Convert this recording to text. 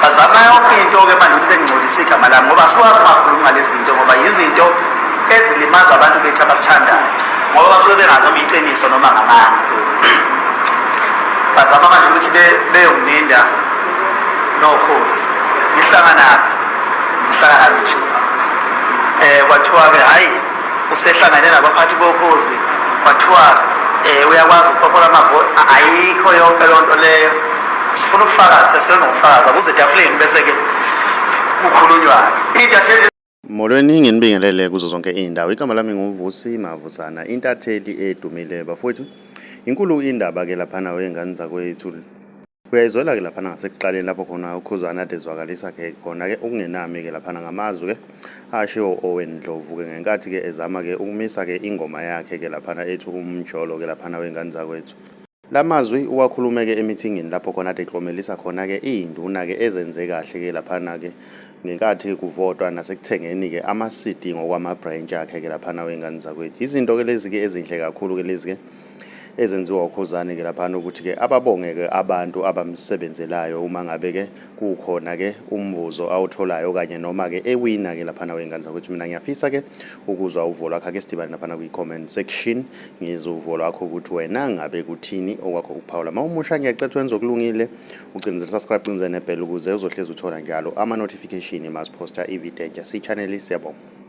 bazama yonke into-ke manje ukuthi bengcolise igama lami ngoba sikwazi ungakhulumi ngalezi zinto ngoba yizinto ezilimaza abantu bethu abasithandayo ngoba basuke bengazi iqiniso noma ngamanga. Bazama manje ukuthi beyonginda nokhozi ngihlangana nje kwathiwa-ke hhayi usehlangane nabaphathi bokhozi kwathiwa uyakwazi ukuphopola amavo. Ayikho yonke leyo nto leyo, sifuna ubufakazi, sesenza ubufakazi akuze etafuleni bese-ke kukhulunywana intatheli. Molweni, nginibingelele kuzo zonke iy'ndawo. Igama lami nguVusi Mavusana, intatheli edumile bafowethu. Inkulu indaba ke laphana wey'ngane zakwethu. Uyayizwela ke laphana ngasekuqaleni lapho khona ukhuzani ade ezwakalisa ke khona ke okungenami ke laphana ngamazwi ke ashiwo owendlovu ke ngenkathi ke ezama ke ukumisa ke ingoma yakhe ke laphana ethu umjolo ke laphana wey'ngane zakwethu. Lamazwi uwakhulume ke emithingini lapho khona ade eklomelisa khona ke iy'nduna ke ezenze kahle ke laphana ke ngenkathi kuvotwa nasekuthengeni ke ama-CD ngokwama-branch akhe ke laphana wey'ngane zakwethu. Izinto ke lezi ke ezinhle kakhulu ke lezi ke ezenziwa ukhuzani ke laphana ukuthi ke ababonge ke abantu abamsebenzelayo uma ngabe ke kukhona ke umvuzo awutholayo kanye noma ke ewina ke laphana wey'ngane zakwethu. Mina ngiyafisa ke ukuzwa uvo lwakho, ake sidibane laphana kwi-comment section ngizwe uvo lwakho ukuthi wena ngabe kuthini okwakho ukuphawula. Uma umusha ngiyacetha wenza okulungile ucindezela subscribe, cinze nebhell ukuze uzohlezi uthola njalo ama-notification masiphosta ivideo entsha si-channel. Siyabonga.